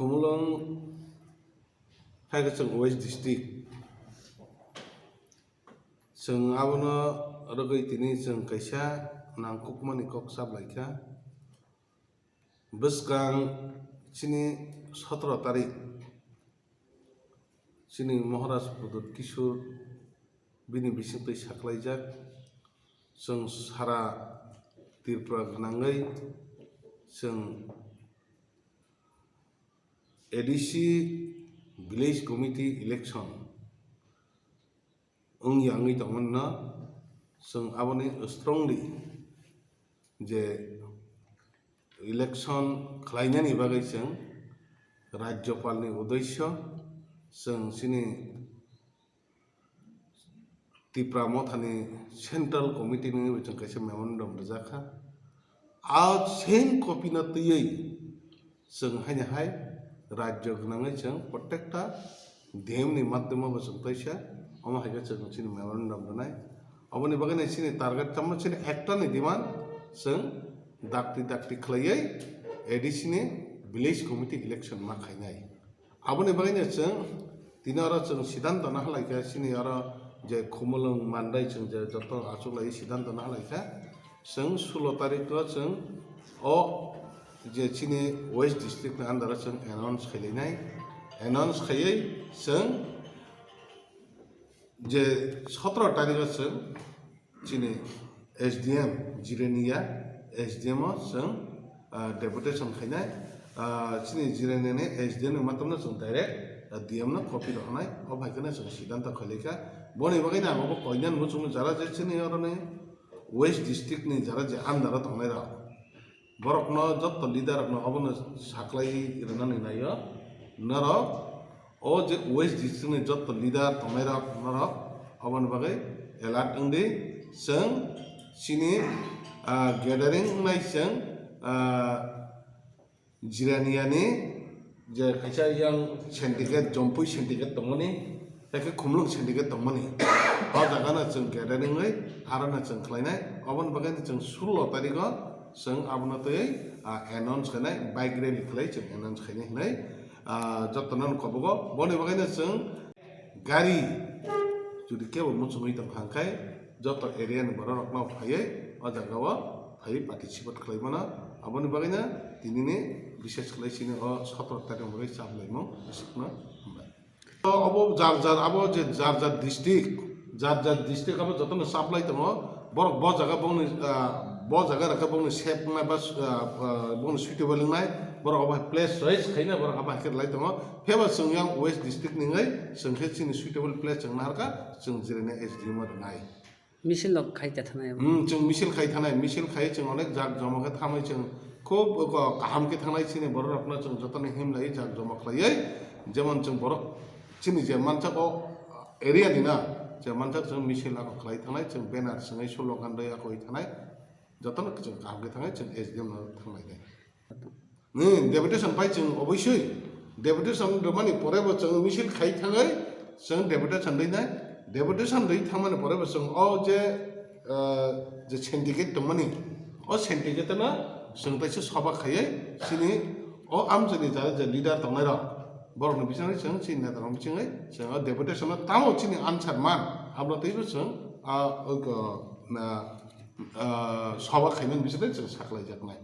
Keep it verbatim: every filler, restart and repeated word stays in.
Khumulwng hai khe chwng West District. Chwng abono rwgwi tini chwng kaisa nangkukmani kok chaplaikha. Bwskang chini sotoro tarik chini Maharaj Pradyut Kishore bini bisingtwi saklaijak. Chwng sara Tripura gwnangwi chwng A D C Village Committee election wngya wngwi tongmani no chwng aboni strongly je election khlainani bagwi chwng Rajyapalni uddesyo chwng chini Tipra Mothani Central Committee ni chwng kaisa memorandum rwjak kha. A same copy no twiwi chwng haino hai rajyo gwnangwi chwng protekta D M ni madhyamo bo chwng twi sa, omo hai khe chwng chini memorandum rwnai. Oboni bagwi no chini target tamo chini ekta ni demand chwng dakti dakti khlaiwi A D C ni village committee election ma khainai. Aboni bagwi no chwng tini oro chwng siddhanto no halai kha, chini oro je Khumulwng Mandai chwng je joto achuk lai siddhanto no halai kha. Chwng sulo tarikh o chwng o je chini West District ni under o chwng announce khailainai. Announce khaiwi chwng je sotoro tarikh o chwng chini S D M Jirania, S D M o chwng, ah, deputation khainai. Ah, chini Jirania ni S D M ni matomno chwng direct, ah, D M no copy rw hwnai. O bai kheno chwng siddhanto khailaikha. Boni bagwi no ang obo koinani muchungno jara je chini oroni West District ni jara je under o tongnai rok. Borokno jotto leader rokno obono saklai rwnani naio. Norok o je West District ni jotto leader tongnai rok norok oboni bagwi alert wngdi. Chwng chini, ah, gathering wngnai chwng, ah, Jirania ni je kaisa yang syndicate, Jompui syndicate tongmani, tei khe Khumulwng syndicate tongmani. O jaga no chwng gathering wi aro no chwng khlainai. Oboni bagwi no chwng sulo tarikh o chwng abono twi, ah, announce khainai, bike rally khlai chwng announce khainai hinwi, ah, jotono no kobogo. Boni bagwi no chwng gari jodi kebo muchungwi tong kha hwnkhe joto area ni borok rokno phaiwi o jaga o phaiwi participate khlai mano. Aboni bagwi no tini ni bises khlai chini o sotoro tarikh ni bagwi chap laimung aswkno hambai. Obo jar jar, abo je jar jar district, jar jar district abo jotono supply tongo. Borok bo jaga bongni, ah, bo jaga rokhe bongni safe wngnai ba, ah, ah, bongni suitable wngnai, borok abo hai place choice khaina borok abo hai khe lai tongo. Pheba chwng yang West District ni wngwi chwng khe chini suitable place chwng naharkha, chwng Jirania S D M o rwnai. Misil rok khai ta thanai abo. Hmm, chwng misil khai thanai, misil khai chwng onek jak joma khe thamwi chwng khub ko-, kaham khe thanai chini borok rokno chwng jotono himlai jak joma khlaiwi, jemon chwng borok chini je mansak o area ni na, je mansak chwng misil ako khlai thanai, chwng banner swngwi slogan rwi ako wi thanai, jotono chwng kaham khe thanai chwng S D M no thanglai nai. Hmm, deputation pai chwng obosoi. Deputation rwmani pore bo chwng misil khai thangwi chwng deputation rwi nai. Deputation rwi thangmani pore bo chwng o je, ah, je syndicate tongmani, o syndicate no chwng taisa soba khaiwi chini o amchaini jara je leader tongnai rok, borokni bisingtwi chwng chini neta rok bisingtwi chwng o deputation no tamo chini answer man, abo twibo chwng, ah, o, ah, ah, soba khaimani bisingtwi chwng saklaijaknai.